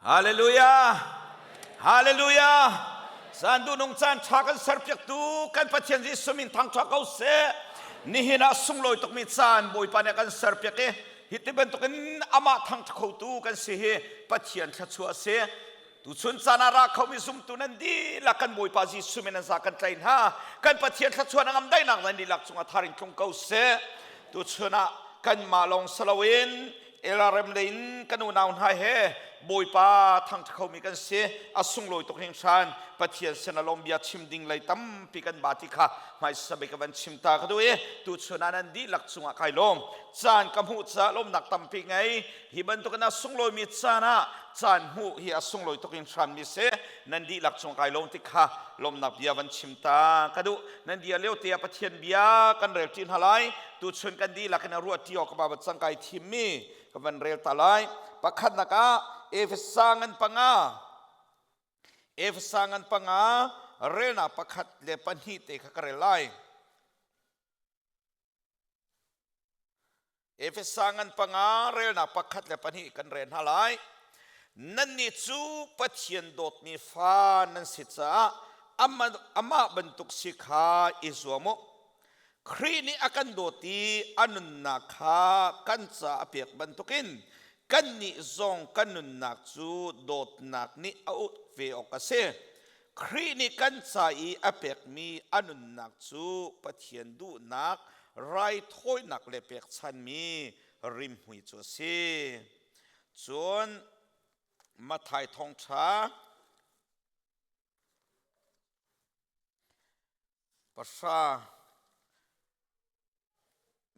Hallelujah! Hallelujah! Zan duhnung caan ṭha kan serpiaktu kan Pathian Jesuh min thangṭha ko seh. Nihin ah sunglawi tukmi caan Bawipa nih a kan serpiak i hi ti bantukin amah thangṭha khotu kan si hi Pathian thluachuah a si. Tuchun caan ah ra khomi zumtu nan dihlak kan Bawipa Jesuh min an za kan tlai hna. Kan Pathian thluachuah na ngam daihnak nan dihlak cungah tharing tlung ko seh. Tuchun ah kanmah lawng si loin LRM lei in kan unau hna he Bawipa thangṭha khomi kan si. A sunglawi tuk hringhran. Pathian sin a lawm bia chim ding lei tampi kan ba ti kha hmaisa bik ka van chim ta ka duh i tuchun ah nan dihlak cungah kai lawm. Caan ka hmuh caah lawmnak tampi ngei. Hi bantukin a sunglawimi caan ah caan hmuh hi a sunglawi tuk in hranmi si. Nan dihlak cung kai lawm ti kha lawmnak bia van chim ta ka duh. Nan dia lio te ah Pathian bia kan rel ṭi hna lai. Tuchun kan dihlak in a ruah ṭi awk ka ba cang kai thimmi ka van rel ta lai. Pakhatnak ah Efesa ngan panga Efesa ngan panga relnak pakhat le pahnih te kha ka rel lai. Efesa ngan panga relnak pakhat le pahnih kan rel hna lai. Nannih cu Pathian dawtmi fa nan si caah amah bantuk si kha i zuam u. Khrih nih a kan dawt i a nunnak kha kan ca a pek bantukin kannih zong kan nunnak cu dawtnak nih a uk ve awk a si. Khrih nih kan ca i a pekmi a nunnak cu Pathian duhnak raithawinak le pekchanmi rimhmui cu a si. Cun Matthai thawngṭha pahra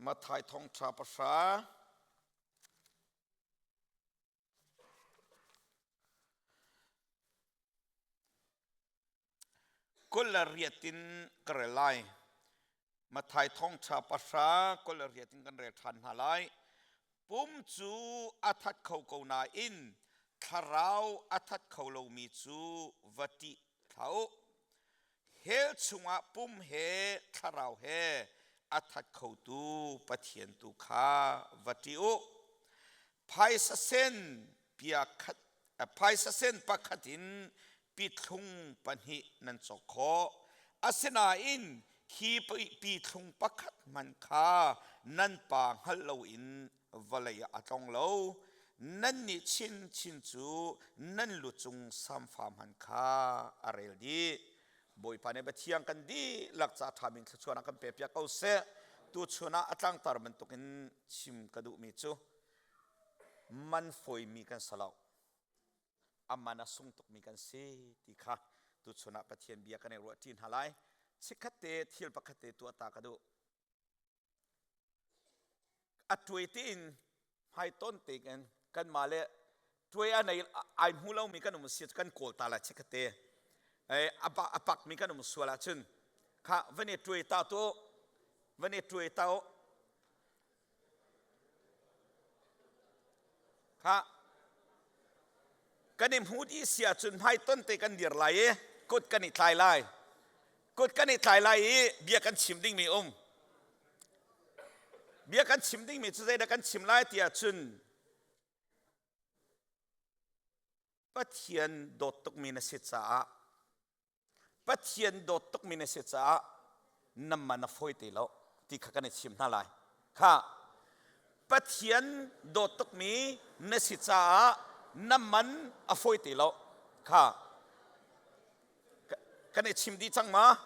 Matthai thawngṭha pahra 28 in ka rel lai. Matthai thawngṭha pahra 28 in kan rel ṭhan hna lai. Pum cu a that kho ko nain thlarau a that kho lomi cu va ṭih hlah u. Hell chungah pum he thlarau he a that khotu Pathian tu kha va ṭih u. Phaisa sen pia khat phaisa sen pakhat in pithlung pahnih nan cawk khawh. Asinain khi pithlung pakhat hmanh kha nan pa hngalh loin vawlei ah a tlong lo. Nannih chinchin cu nan lu cung samfa hmanh kha a rel dih. Bawipa nih Pathian kan dihlak ca ṭha min thluachuahnak kan pepiak ko seh. Tuchun ah a tlangtar bantukin chim ka duhmi cu man fawimi kan si lo. A man a sung tukmi kan si ti kha tuchun ah Pathian bia kan i ruahṭi hna lai. Chikkhat te thil pakhat te tuah ta ka duh. A tuai tein hmaitonh tein kanmah le tuai a nei ai hmu lomi kan um si kan kawl ta lai chikkhat te. A pakmi kan um sual ahcun kha van i tuai ta tu van i tuai ta Kha kan i hmu dih si ahcun hmaiton te kan dir lai i kut kan i tlai lai. Kut kan i tlai lai i bia kan chim dingmi um. Bia kan chim dingmi cu zeidah kan chim lai ti ahcun Pathian dawt tukmi na si caah Pathian dawt tukmi na si caah na man a fawi te lo ti kha kan i chim hna lai. Kha Pathian dawt tukmi na si caah na man a fawi te lo. Kha kan i chim dih cang ma?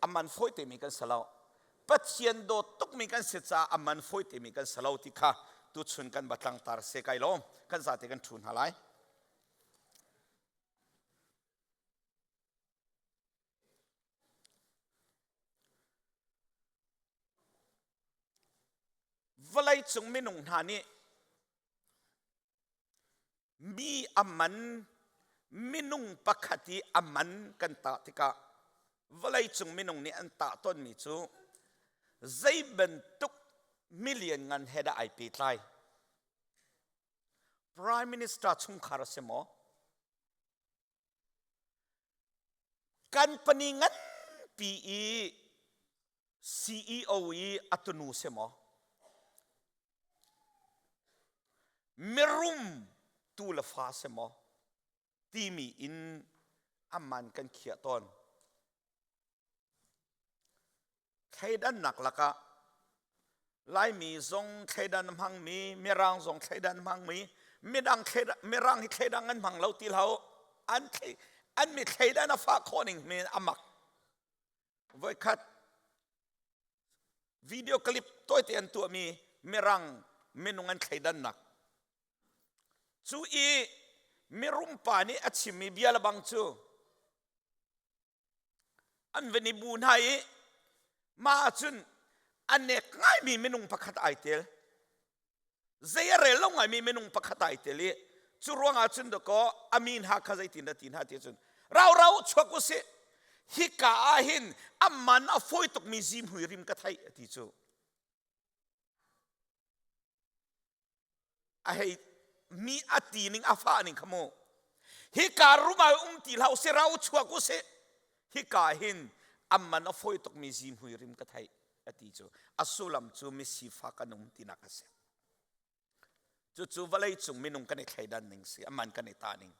A man fawi temi kan si lo. Pathian dawt tukmi kan si caah a man fawi temi kan si lo ti kha tuchun kan va tlangtar se kai lawm. Kan zate kan ṭhu hna lai. Vawleicung minung hna nih mi a man minung pakhat i a man kan tah tikah vawleicung minung nih an tah tawnmi cu zei bantuk milian ngan he dah ai pehtlai? Prime Minister chungkhar a si maw? Company nganpi i CEO i a tunu si maw? Mirum tu le fa si maw timi in amman kan khiah tawn. Thleidannak lakah Laimi zong thleidan hmangmi, Mirang zong thleidan hmangmi, midang Mirang hi thleidang an hmang lo ti hlah an an mi thleidan a fah khawh ning men a mak. Voikhat video clip tawite an tuahmi Mirang minung an thleidannak. Cu i mirum pa nih a chimmi bia le bang cu an van i bu hna i mah ahcun a nek ngaimi minung pakhat ai tel zei a rel lo ngaimi minung pakhat ai tel i cu ruangah cun dakaw a mi hna kha zeitin dah ti hna ti cun rau rau chuak usih hika ah hin a man a fawi tukmi zimhui rim ka theih a ti cu. A hei mi a ti ning a fah ning kha mu. Hika rum ah um ti hlah usih rau chuak usih hika hin a man a fawi tukmi zimhui rim ka theih a ti cu. A sullam cu misifak an um tinak a si. Cucu vawlei cung minung kan i thleidan ning si, a man kan i tah ning.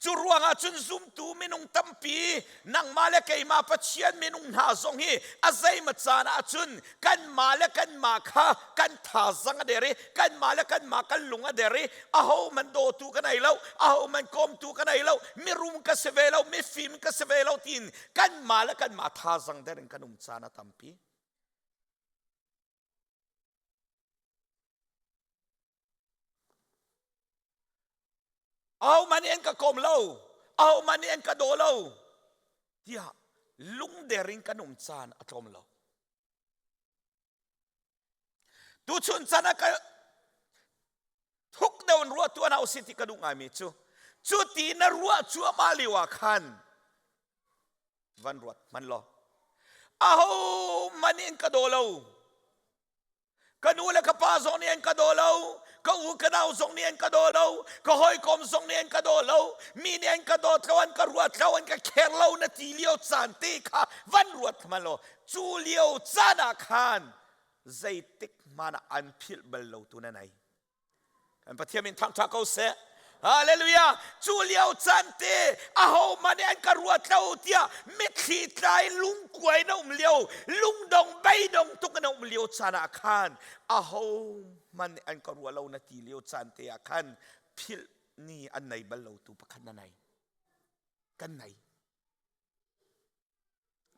Cu ruangah cun zumtu minung tampi nangmah le keimah Pathian minung hna zong hi a zeimaw caan ah cun kanmah le kanmah kha kan thazang a der i kanmah le kanmah kan lung a der i aho man dawtu ka nei lo, aho man kawmtu ka nei lo, mirum ka si ve lo, mifim ka si ve lo tiin kanmah le kanmah thazang der in kan um caan a tampi. Ahohmanh nih an ka kawm lo, ahohmanh nih an ka daw lo tiah lungder in kan um caan a tlawm lo. Tuchun caan ah ka thuk deuh in ruah tuan hau si ti ka duh ngaimi cu cu ti na ruah cuahmah lio ah khan van ruat hman law ahohmanh nih an ka daw lo Ka nu le ka pa zong nih an ka daw lo. Ka u ka nau zong nih an ka daw lo. Ka hawikom zong nih an ka daw lo. Mi nih an ka dawt lo, an ka ruat lo, an ka kher lo na ti lio caan te kha van ruat hmanh law cu lio caan ah khan zeitik hmanh ah an philh bal lo tu na nei. Kan Pathian min thangṭha ko seh. Hallelujah! Cu lio caan te aho hmanh nih an ka ruat lo tiah mitthli tlai lungkuai na um lio, lungdong beidong tuk na um lio caan ah khan aho hmanh nih an ka ruah lo na ti lio caan te ah khan philh ni an nei bal lo tu pakhat na nei. Kan nei.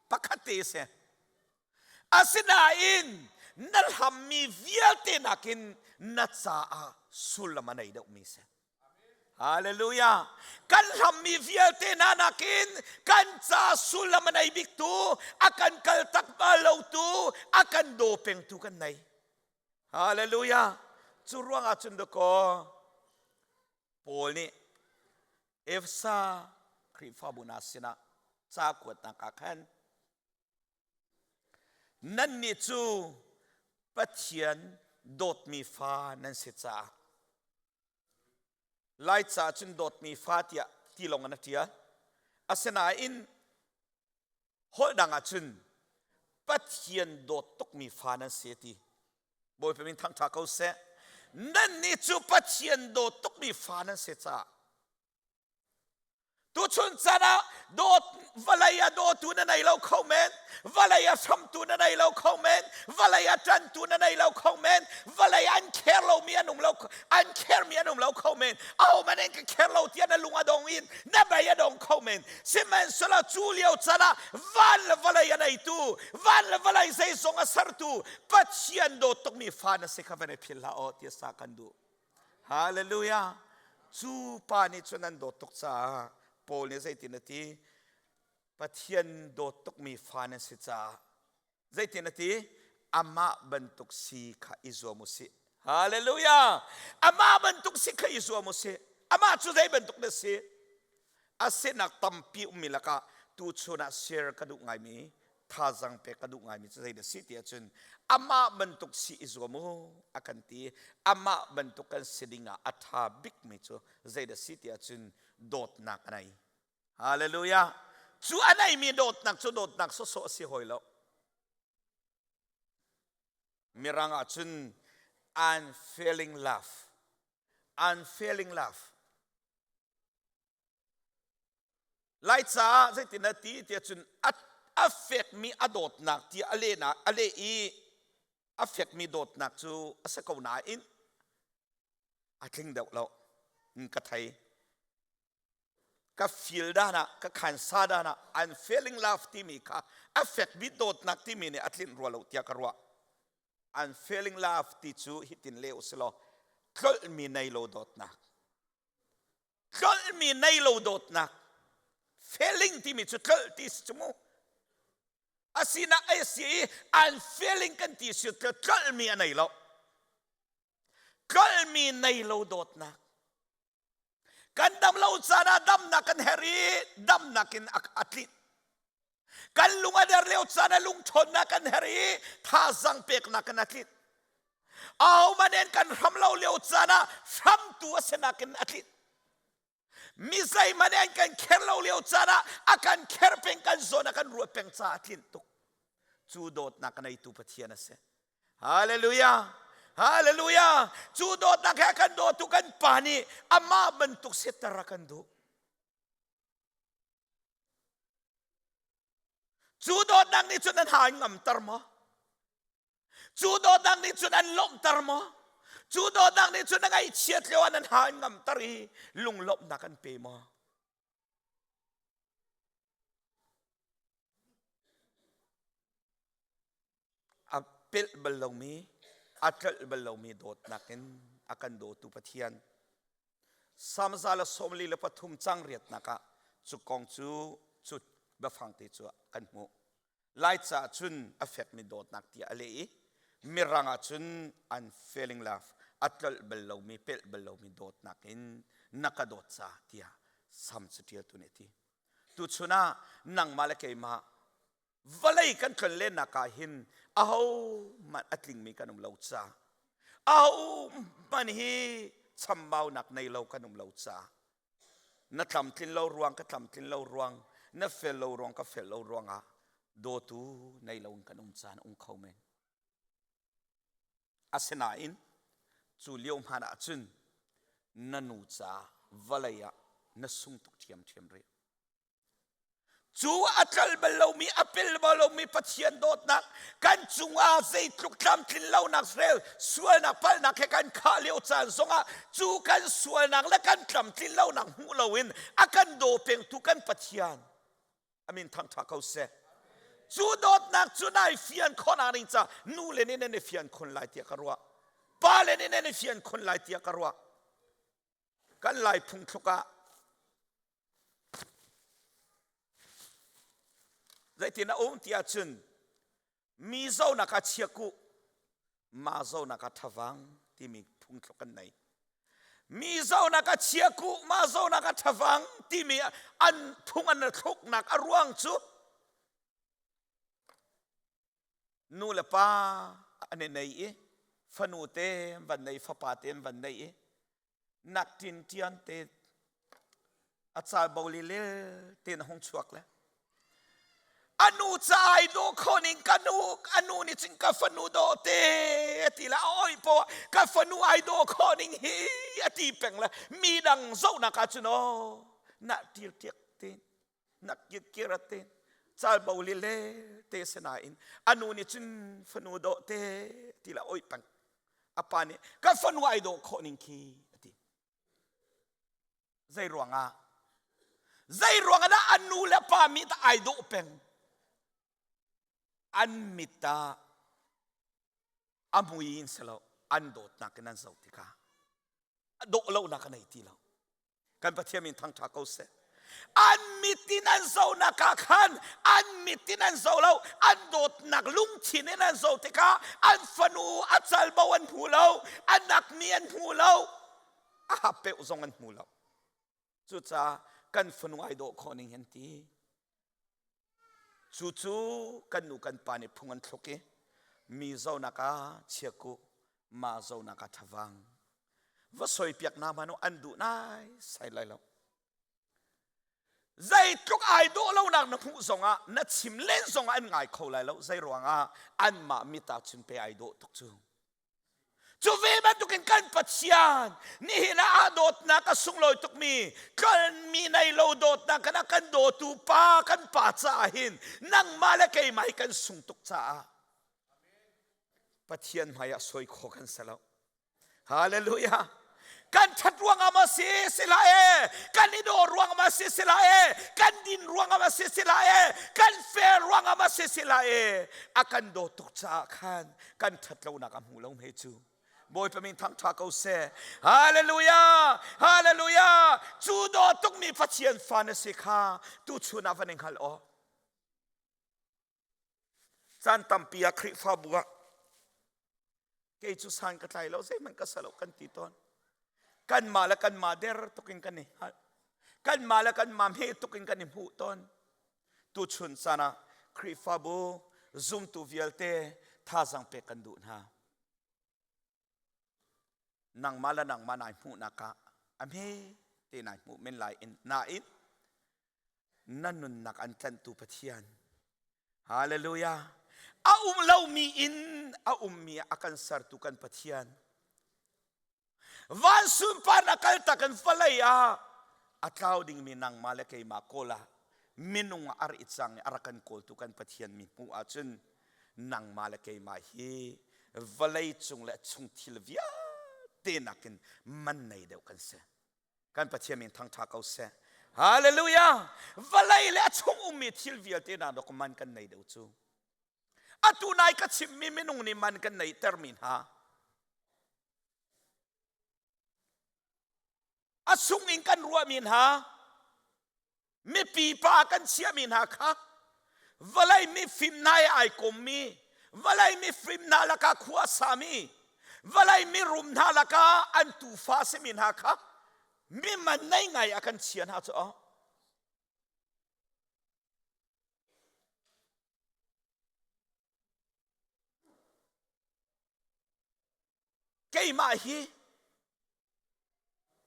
Pakhat te a si. Asinain na hlammi vialte nakin na caah sullam a nei deuhmi si. Hallelujah. Kan hlammi vialte hna nakin kan ca sullam a nei biktu, a kan kaltak bal lotu, a kan daw pengtu kan nei. Hallelujah. Cu ruangah cun dakaw Paul nih Efesa Khrihfabu hna sinah ca kuatnak ah khan nannih cu Pathian dawtmi fa nan si caah Laica cun dawtmi fa tiah ti lawng in a ṭial. Asinain holh dang ah cun Pathian dawt tukmi fa nan si ti. Bawipa min thangṭha ko seh. Nannih cu Pathian dawt tukmi fa nan si caah Tuchun caan ah dawt vawlei a dawtu na nei lo kho men, vawlei a hramtu na nei lo kho men, vawlei a ṭantu na nei lo kho men, vawlei an kher lomi an um lo an khermi an um lo kho men. Ahohmanh in ka kher lo tiah na lung a dong in na bei a dong kho men. Sihmanhsehlaw cu lio caan ah van le vawlei a neitu, van le vawlei zeizong a sertu Pathian dawt tukmi fa na si kha van i philh hlah aw ti sa kan duh. Hallelujah! Cu pa nih cun an dawt tuk caah Paul nih zeitin a ti? Pathian dawt tukmi fa nan si caah zeitin a ti? Amah bantuk si kha i zuam u sih. Hallelujah! Amah bantuk si kha i zuam u sih. Amah cu zei bantuk na si? A sinak tampi ummi lakah tuchun ah share ka duh ngaimi thazang pek ka duh ngaimi cu zei dah si ti ahcun amah bantuk si i zuam u a kan ti. Amah bantuk kan si ding ah a ṭha bikmi cu zei dah si ti ahcun dawtnak a nei. Hallelujah! Cu a neimi dawtnak cu dawtnak sawsawh a si hawi lo. Mirang ahcun unfailing love. Unfailing love. Lai caah zeitin a ti tiah cun a fekmi a dawtnak ti a lehnak a leh i a fekmi dawtnak cu a si ko nain a tling deuh lo ka thei. Ka feel dan ah ka khansa dan ah unfailing love timi kha a fekmi dawtnak timi nih a tlinh rua lo tiah ka ruah. Unfailing love ti cu hitin leh u silaw tlolhmi nei lo dawtnak. Tlolhmi nei lo dawtnak. Failing timi cu tlolh ti si cu mu. Asina ai si i unfailing kan ti si tlolhmi a nei lo. Tlolhmi nei lo dawtnak. Kan dam lo caan ah damnak kan herh i damnak in a tlinh. Kan lung a der lio caan ah lungṭhawnnak kan herh i thazaang peknak in a tlinh. Ahohmanh in kan hram lo lio caan ah hramtu a sinak in a tlinh. Mi zeihmanh in kan kher lo lio caan ah a kan kher peng kan zawn a kan ruat peng caah a tlinh tuk. Cu dawtnak a neitu Pathian a si. Hallelujah! Hallelujah! Cu dawtnak he a kan dawtu kan Pa nih amah bantuk siter a kan duh. Cu dawtnak nih cun an ha an ngamter maw? Cu dawtnak nih cun an lawmhter maw? Cu dawtnak nih cun a ngaihchiat lio ah nan ha an ngamter i lunglawmhnak an pe maw? A pelh bal lomi, a tlolh bal lomi dawtnak in a kan dawtu Pathian. Salm 143 cang riatnak ah cu kong cu cu biafang te cu kan hmuh. Laica ah cun a fekmi dawtnak tiah a leh i Mirang ah cun unfailing love, a tlolh bal lomi, pelh bal lomi dawtnak in na ka dawt ca tiah Salm caṭialtu nih a ti. Tuchun ah nangmah le keimah vawlei kan tlonlennak ah hin ahohmanh a tlingmi kan um lo ca ahohmanh hi chambaunak nei lo kan um lo ca na tlamtlin lo ruang ka tlamtlin lo ruang na fel lo ruang ka fel lo ruangah dawtu nei lo in kan um caan um kho men asinain cu lio hmaan ah cun na nu ca vawlei ah na sung tuk ṭhiamṭhiam rih Cu a tlal bal lomi, a pel bal lomi Pathian dawtnak kan cungah zeitluk tlamtlin lonak rel sualnak palhnak he kan khah lio caan zongah cu kan sualnak le kan tlamtlin lonak hmuh loin a kan daw pengtu kan Pathian amin thangṭha ko seh. Cu dawtnak cu nai fian khawhnak ding ca nu le nih nan i fian khun lai tiah ka ruah. Pa le nih nan i fian khun lai tiah ka ruah. Kan Lai phungthluk ah zeitin a um ti ahcun mi zonak ah chiakuh ma zonak ah ṭhavang timi phungthluk kan nei. Mi zonak ah chiakuh ma zonak ah ṭhavang timi an phung an thluknak a ruang cu nu le pa an i nei i fanu te van nei fapa te van nei i nak ṭin ṭian te a cal bo lilel te na hung chuak le anu ca ai dawh kho ning ka nu anu nih cun ka fanu dawh te a ti le a oi po ka fanu ai dawh kho ning hi a ti peng le mi dang zohnak ah cun aw na tir tiak te nak kir te cal bo lile te sinain anu nih cun fanu dawh te ti le oi peng a pa nih ka fanu ai dawh khawh ning khi a ti zei ruangah zei ruangah dah an nu le pa mit ai dawh peng an mit ah a mui in si lo an dawtnak in an zoh tikah a dawh lonak a nei ti lo Kan Pathian min thangṭha ko seh. An mit in an zohnak ah khan an mit in an zoh lo, an dawtnak lungthin in an zoh tikah an fanu a calbo an hmu lo, a nakmi an hmu lo, a hapeuh zong an hmu lo. Cucaah kan fanu ai dawh khawh ning an ti. Cucu kan nu kan pa nih phung an thluk i mi zonak ah chiakuh, mah zonak ah ṭhavang. Va soipiak hna hmanh an duh nai sai lai lo. Zeitluk ai dawh lonak na hmuh zongah na chim len zongah an ngai kho lai lo. Zei ruangah anmah mit ah cun pe ai dawh tuk cu. Cu ve bantukin kan Pathian nihin ah aa dawtnak a sunglawi tukmi tlolmi nei lo dawtnak kan a kan dawtu pa kan pa caah hin nangmah le keimah hi kan sung tuk caah Pathian hmai ah sawi kho kan si lo. Hallelujah. Kan ṭhat ruangah ma si si la e kan i dawh ruangah ma si si la e kan din ruangah ma si si la e kan fair ruangah ma si si la e a kan daw tuk caah khan kan ṭhat lonak a hmu lo hme cu. Bawipa min thangṭha ko seh. Hallelujah! Hallelujah! Cu daw tukmi Pathian fa na si kha tuchun ah van i hngal aw. Caan tampi ah Khrihfabu ah kei cu san ka tlai lo zeihmanh ka sa lo kan ti tawn. Kanmah le kanmah der tuk in kan i hngalh. Kanmah le kanmah hme tuk in kan i hmuh tawn. Tuchun caan ah Khrihfabu zumtu vialte thazaang pek kan duh hna. Nangmah le nangmah nai hmuhnak ah a hme te nai hmuh men lai in nain na nunnak an tlanhtu Pathian Hallelujah a um lomi in a ummi a kan sertu kan Pathian Van sunparnak kaltak in vawlei ah a tlau dingmi nangmah le keimah kawl ah minung ah a ri cang i a rak kan kawltu kan Pathian mi hmuh ahcun nangmah le keimah hi vawlei cung le chung thil vialte nakin man nei deuh kan si. Kan Pathian min thangṭha ko seh. Hallelujah! Vawlei le a chung ummi thil vialte hna dok man kan nei deuh cu. Atu nai ka chimmi minung nih man kan neihtermi hna a sung in kan ruahmi hna mipi pa kan chiahmi hna kha vawlei mifim hna he ai kommi vawlei mifim hna lakah khua sami vawlei mirum hna lakah an tufa simi hna kha mi man nei ngai a kan chia hna cu Keimah hi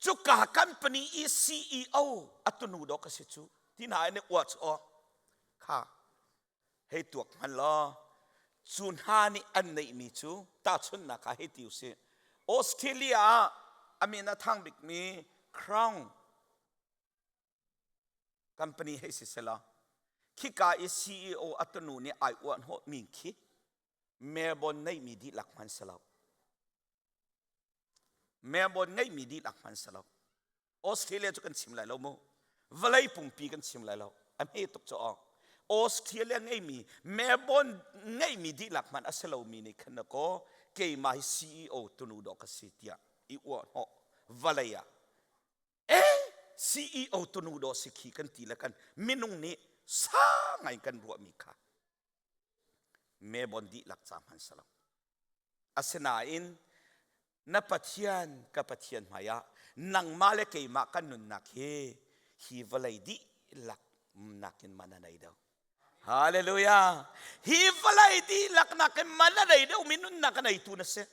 cuka company i CEO a tunu dawh ka si cu ti hna in uah cu aw kha hei tuak hman law cu hna nih an neihmi cu tahchunhnak ah hei ti usih Australia ah a min a thang bikmi Crown company hei si selaw khika i CEO a tunu nih ai uah hnawhmi khi Melbourne ngeihmi dihlak hman si lo. Melbourne ngeihmi dihlak hman si lo. Australia cu kan chim lai lo mu. Vawlei pumpi kan chim lai lo. A hme tuk cu awk. Australia ngeihmi Melbourne ngeihmi dihlak hman a si lomi nih khan kaw keimah hi CEO tunu dawh ka si tiah i uah hnawh vawlei ah e CEO tunu dawh si khi kan ti le kan minung nih sa ngai kan ruahmi kha Mebon dihlak ca hman si lo. Asinain na Pathian ka Pathian hmaiah nangmah le keimah kan nunnak hi hi vawlei dihlak nakin man a nei deuh. Hallelujah! Hi vawlei dihlak nakin man a nei deuhmi nunnak a neitu na si.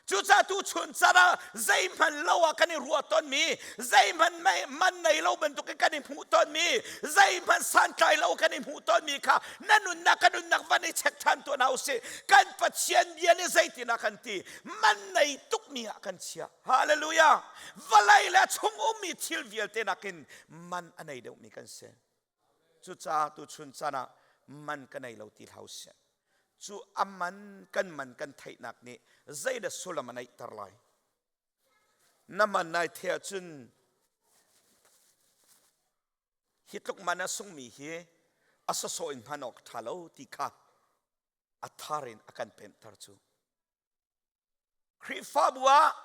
Cucaah tuchun caan ah zeihmanh lo ah kan i ruah tawnmi, zeihmanh man nei lo bantukin kan i hmuh tawnmi, zeihmanh santlai lo kan i hmuh tawnmi kha na nunnak ka nunnak van i check ṭhan tuah hna usih. Kan Pathian bia nih zeitin a kan ti? Man nei tukmi ah kan chiah. Hallelujah! Vawlei le a chung ummi thil vialte nakin man a nei deuhmi kan si. Cucaah tuchun caan ah man ka nei lo ti hlah usih. Cu a man kan man kan theihnak nih zeidah sullam a neihter lai? Na man nai the ahcun hi tluk man a sungmi hi a sawsawh in hman awk ṭha lo ti kha a thar in a kan pemhter cu. Khrihfabu ah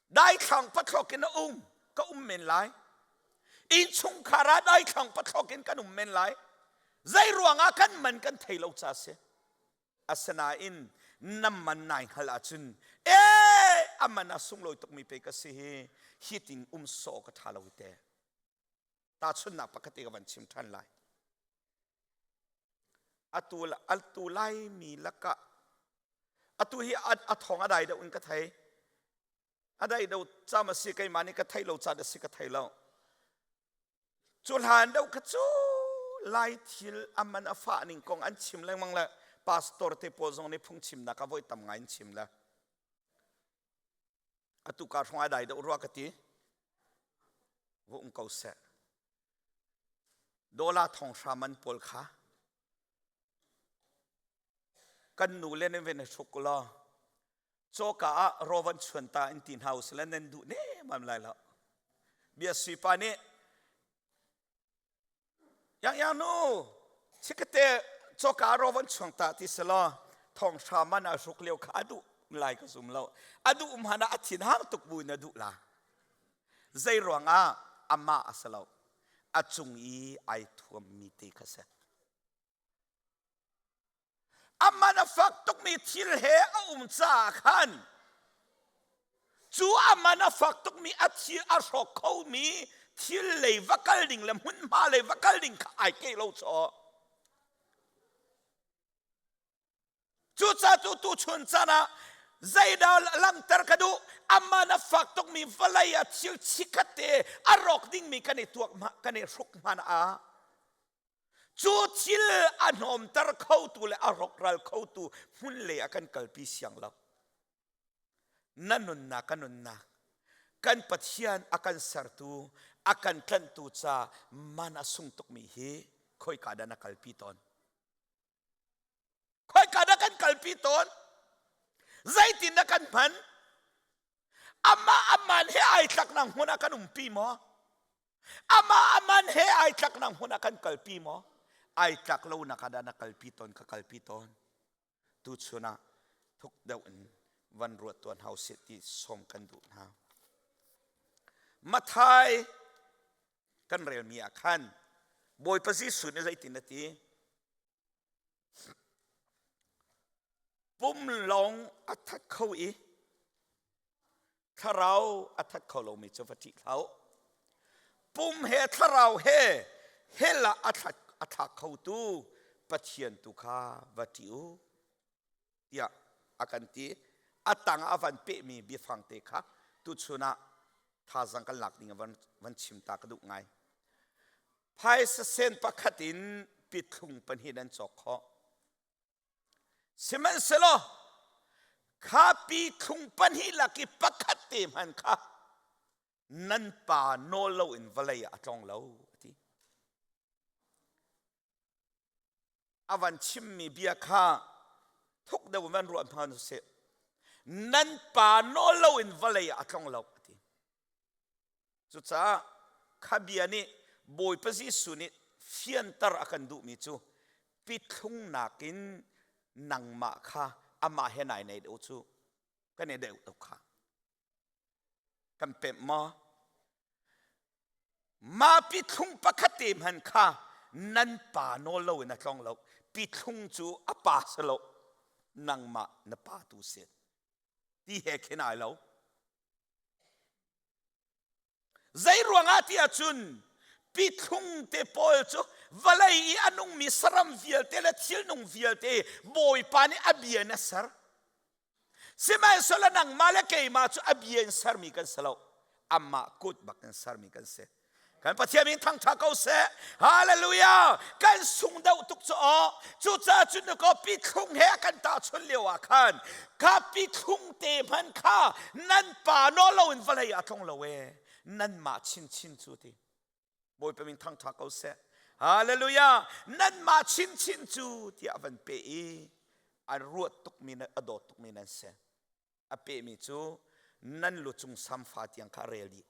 daithlang pathlawk in a um ka um men lai. Innchungkhar ah daithlang pathlawk in kan um men lai. Zei ruangah kan man kan thei lo ca si. Asinain nam man nai hngal ahcun e a man a sunglawi tukmi pe ka si hi hi tin um sawh ka ṭha lo te. Tahchunhnak pakhat te ka van chim ṭhan lai. Atu atu Laimi lakah atu hi a thawng a dai deuh in ka thei. A dai deuh cam a si keimah nih ka theih lo caan a si ka thei lo. Cu hlan deuh kha cu Lai thil a man a fah ning kong an chim lengmang le pastor te pawl zong nih phungchimnak ah voi tam ngai in chim le. Atu ka hrawng ai dai deuh rua ka ti. Va um ko seh. Dola thong hra man pawl kha kan nu le nan ven hruk law cawka ah raw van chuan ta in ti hna usile nan duh ne mam lai lo. Bia sui pa nih Yang yang nu chikkate cawka ro van chuang ta ti selaw thong hra man a hruk lio kha a duh lai ka zum lo. A duh hmanh ah a thin hang tuk bu in a duh la. Zei ruangah amah a si lo. A cung i ai thuammi te kha si. A man a fak tukmi thil he a um caah khan cu a man a fak tukmi a thil a hrawk khomi thil lei va kal ding le hmunhma lei va kal ding kha ai ke lo chaw. Cucaah cu tuchun caan ah zeidah langhter ka duh aman a fak tukmi vawlei ah thil chikhat te a rawk dingmi kan i tuak kan i hruk hmanh ah Cu thil a hnawmter khotu le a rawkral khotu hmun lei ah kan kalpi siang lo. Na nunnak ka nunnak kan Pathian a kan sertu a kan tlanhtu ca man a sung tukmi hi khoika dah na kalpi tawn? Khoika dah kan kalpi tawn? Zeitin dah kan hman? Amah aman he ai tlaknak hmun ah kan umpi maw? Amah aman he ai tlaknak hmun ah kan kalpi maw? Ai tlak lo nak ah dah na kalpi tawn ka kalpi tawn. Tuchun ah thuk deuh in van ruat tuan hau sih ti sawm kan duh hna. Mathai kan relmi ah khan Bawipa Jesuh nih zeitin a ti? Pum lawng a that kho i thlarau a that kho lomi cu va ṭih hlah u. Pum he thlarau he hell ah a thlat a thlak khotu Pathian tu kha va ṭih u tiah a kan ti. A tang ah a van pehmi biafang te kha tuchun ah thazang kan lak ding ah van, van chim ta ka duh ngai. Phaisa sen pakhat in pithlung pahnih nan cawk khawh. Sihmanhsehlaw kha pithlung pahnih lak i pakhat te hmanh kha nan pa nawl loin vawlei ah a tlong lo a ti. A van chimmi bia kha thuk deuh in van ruah hna seh. Nan pa nawl loin vawlei ah a tlong lo a ti. Cucaah kha bia nih Bawipa Jesuh nih fianter a kan duhmi cu pithlung nakin nangmah kha amah he nai nei deuh cu kan i deuh tuk kha. Kan pemh maw? Mah pithlung pakhat te hmanh kha nan pa nawl loin a tlong lo. Pithlung cu a pa si lo. Nangmah na pa tu si. Ti he khin ai lo. Zei ruangah ti ahcun pithlung te pawl cu vawlei i a nungmi saram vialte le thilnung vialte Bawipa nih a bia in a ser. Sihmanhsehlaw nangmah le keimah cu a bia in sermi kan si lo. Amah kut bak in sermi kan si. Kan Pathian min thangṭha ko seh. Hallelujah! Kan sung deuh tuk cu aw. Cucaah cun ko pithlung he a kan tahchun lio ah khan kha pithlung te hman kha nan pa nawl loin vawlei ah tlong lo e. Nanmah chinchin cu ti. Bawipa min thangṭha ko seh. Hallelujah! Nanmah chinchin cu tiah van pe i a ruat tukmi a dawt tukmi nan si. A pehmi cu nan lu cung samfa tiang kha a rel dih.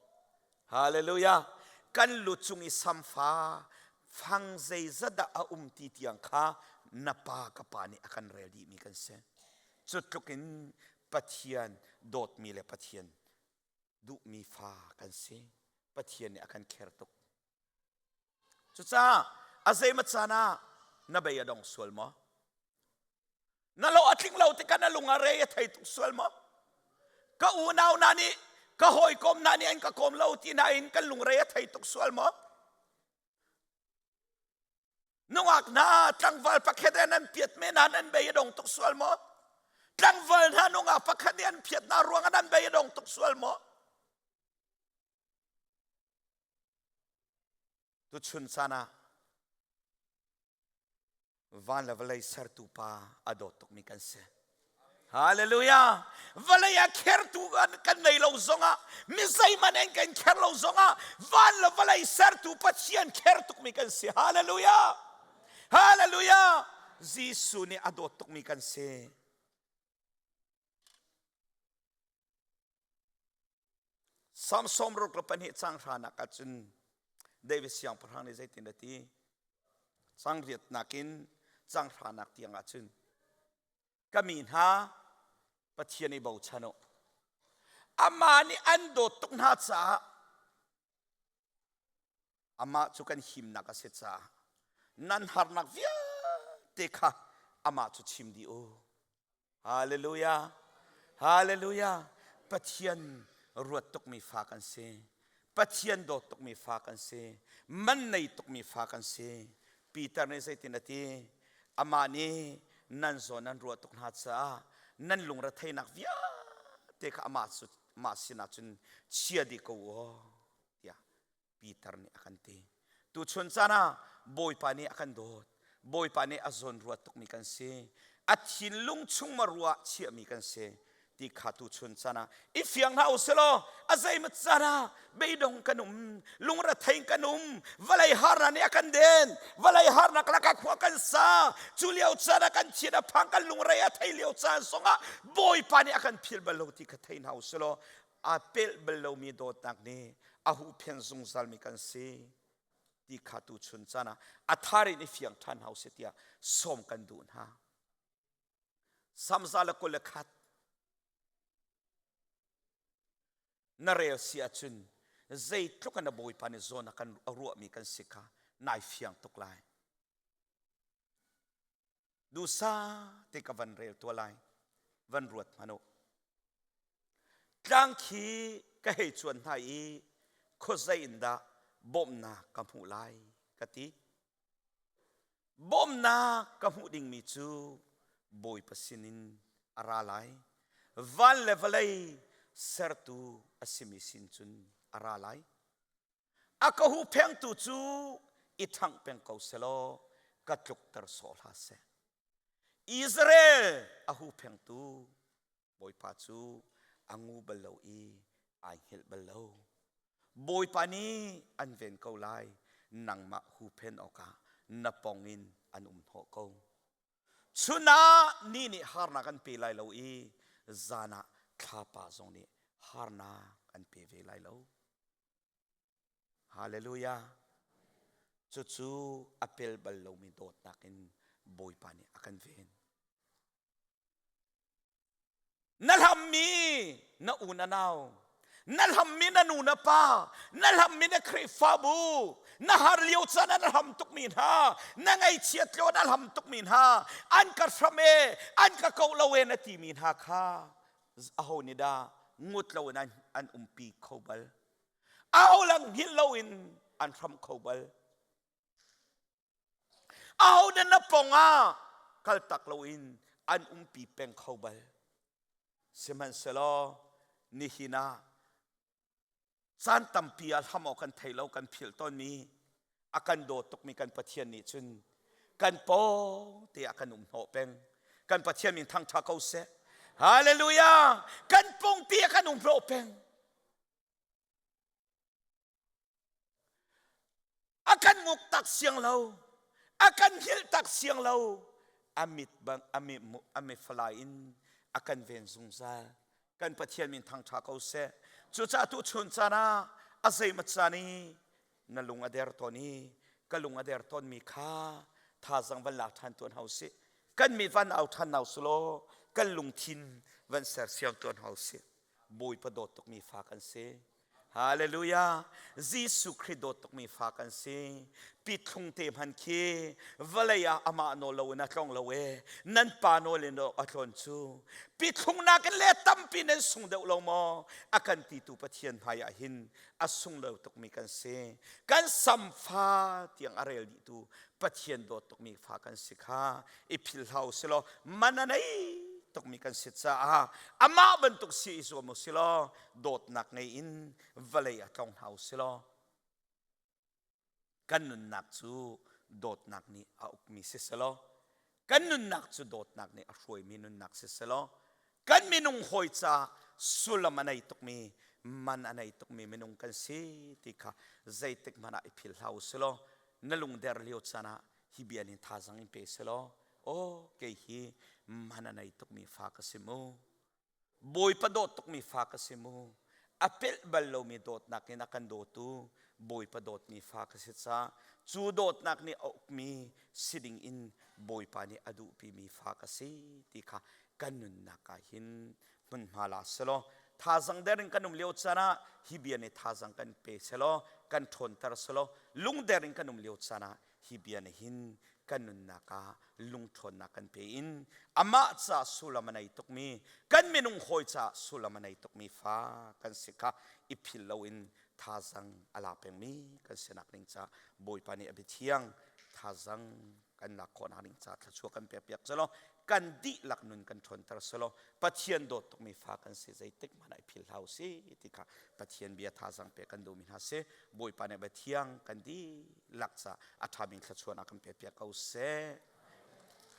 Hallelujah! Kan lu cung i samfa fang zeizat dah a um ti tiang kha na pa ka pa nih a kan rel dihmi kan si. Cu tluk in Pathian dawtmi le Pathian duhmi fa kan si. Pathian nih a kan kher tuk. Cucaah a zeimaw caan ah na bei a dong sual maw? Na lo a tling lo tikah na lung a re a thei tuk sual maw? Ka unau hna nih ka hawikom hna nih an ka kawm lo ti nain kan lungre a thei tuk sual maw? Nungak hna tlangval pakhat he nan piat men ah nan bei a dong tuk sual maw? Tlangval hna nungak pakhat nih an phiat hna ruangah nan bei a dong tuk sual maw? Tuchun caan ah van le vawlei sertu pa a dawt tukmi kan si. Hallelujah. Vawlei ah khertu kan nei lo zongah mi zeihmanh an kan kher lo zongah van le vawlei sertu Pathian kher tukmi kan si. Hallelujah. Hallelujah. Jesuh nih a dawt tukmi kan si. Psalm 62 cang hranak ah cun David siangpahrang nih zeitin a ti? Cang riatnak in cang hranak tiang ah cun ka mi hna Pathian i bochan u. Amah nih an dawt tuk hna caah amah cu kan himnak a si caah nan harnak vialte kha amah cu chim dih u. Hallelujah. Hallelujah. Pathian ruat tukmi fa kan si. Pathian dawt tukmi fa kan si. Man nei tukmi fa kan si. Peter nih zeitin a ti? Amah nih nan zawn nan ruah tuk hna caah nan lungretheihnak vialte kha amah cu amah sinah cun chia dih ko u tiah Peter nih a kan ti. Tuchun caan ah Bawipa nih a kan dawt. Bawipa nih a zawn ruat tukmi kan si. A thinlung chung ma ruah chiahmi kan si. Ti kha tuchun caan ah i fiang hna u silaw a zeimat caan ah beidong kan um, lungrethei kan um, vawlei harnak nih a kan den, vawlei harnak lakah khua kan sa. Cu lio caan ah kan thin a phang, kan lungre a thei lio caan zongah Bawipa nih a kan philh bal lo ti kha thei hna u silaw aa pelh bal lomi dawtnak nih a huhphenh zungzalmi kan si ti kha tuchun caan ah a thar in i fiang ṭhan hau seh tiah sawm kan duh hna. Samza le 21 na rel si ahcun zeitluk in a Bawipa nih zawn a kan ruahmi kan si kha nai fiang tuk lai. Dusa te ka van rel tua lai van ruat hmanh u. Tlang khi ka hei cuan hna i khuazei in dah bawmhnak ka hmuh lai ka ti. Bawmhnak ka hmuh dingmi cu Bawipa sinin a ra lai. Van le vawlei sertu a simi sin cun a ra lai. A ka huhphengtu cu i ṭhangh peng ko selaw ka tlukter sawh hlah seh. Israel a huhphengtu Bawipa cu a ngu bal lo i ai hngilh bal lo. Bawipa nih an ven ko lai, nangmah huhphen awkah na pong in an um hnawh ko. Chun ah ni nih harnak an pe lai lo i zan ah thlapa zong nih harnak an pe ve lai lo. Hallelujah. Cucu a pel bal lomi dawtnak in Bawipa nih a kan ven. Na hlammi na u na nau, na hlammi na nu na pa, na hlammi na Khrihfabu, na har lio caan ah na hlam tukmi hna, na ngaihchiat lio na hlam tukmi hna, an ka hram e, an ka ko lo e na timi hna kha aho nih dah ngut loin an umpi kho bal? Aho lang hngilh loin an hram kho bal? Aho dah na pong ah kaltak loin an umpi peng kho bal? Sihmanhsehlaw nihin ah caan tampi ah hlam awk kan thei lo kan philh tawnmi a kan daw tukmi kan Pathian nih cun kan pawng te ah kan um hnawh peng. Kan Pathian min thangṭha ko seh. Hallelujah! Kan pongpi ah kan um hnawh peng. A kan nguk tak siang lo. A kan hngilh tak siang lo. A mit bang a mit falai in a kan ven zungzal. Kan Pathian min thangṭha ko seh. Cucaah tu chun caan ah a zeimat caan i na lung a der tawn i ka lung a der tawnmi kha thazang van lak ṭhan tuan hau sih. Kan mit van au ṭhan hau sulaw kan lungthin van sersiam tuan hau sih. Bawipa dawt tukmi fa kan si. Hallelujah. Jesuh Khrih dawt tukmi fa kan si. Pithlung te hman khi vawlei ah amah nawl lo in a tlong lo e. Nan pa nawl in a tlawn cu. Pithlung nakin le tampi nan sung deuh lo maw? A kan titu Pathian hmai ah hin a sung lo tukmi kan si. Kan samfa tiang a rel dihtu Pathian dawt tukmi fa kan si kha i philh hlah u silaw man a nei tukmi kan si caah amah bantuk si i zuam u silaw dawtnak ngei in vawlei ah tlong hna u silaw kan nunnak cu dawtnak nih a ukmi si selaw kan nunnak cu dawtnak nih a hruaimi nunnak si selaw. Kan minung hawi ca sullam a nei tukmi, man a nei tukmi minung kan si ti kha zeitik hmanh ah i phil hlah u silaw na lungder lio caan ah hi bia nih thazang in pe selaw aw kei hi man a nei tukmi fa ka si mu Bawipa dawt tukmi fa ka si mu a pelh bal lomi dawtnak in a kan dawtu Bawipa dawtmi fa ka si ca cu dawtnak nih a ukmi si ding in Bawipa nih a duhpimi fa ka si ti kha kan nunnak ah hin hmunhma la selaw thazang der in kan um lio caan ah hi bia nih thazang kan pe selaw kan ṭhawnter selaw lungder in kan um lio caan ah hi bia nih hin kan nunnak ah lungṭhawnnak kan pe in amah ca sullam a nei tukmi kan minung hawi ca sullam a nei tukmi fa kan si kha i phil loin thazang a la pengmi kan sinak ding ca Bawipa nih a biathiang thazang kan lak khawhnak ding ca thluachuah kan pek piak selaw kan dihlak nun kan ṭhawnter selaw Pathian dawt tukmi fa kan si zeitik hmanh ah i phil hlah u si ti kha Pathian bia thazang pek kan duhmi hna si Bawipa nih biathiang kan dihlak ca a ṭhami thluachuahnak kan pek piak ko seh.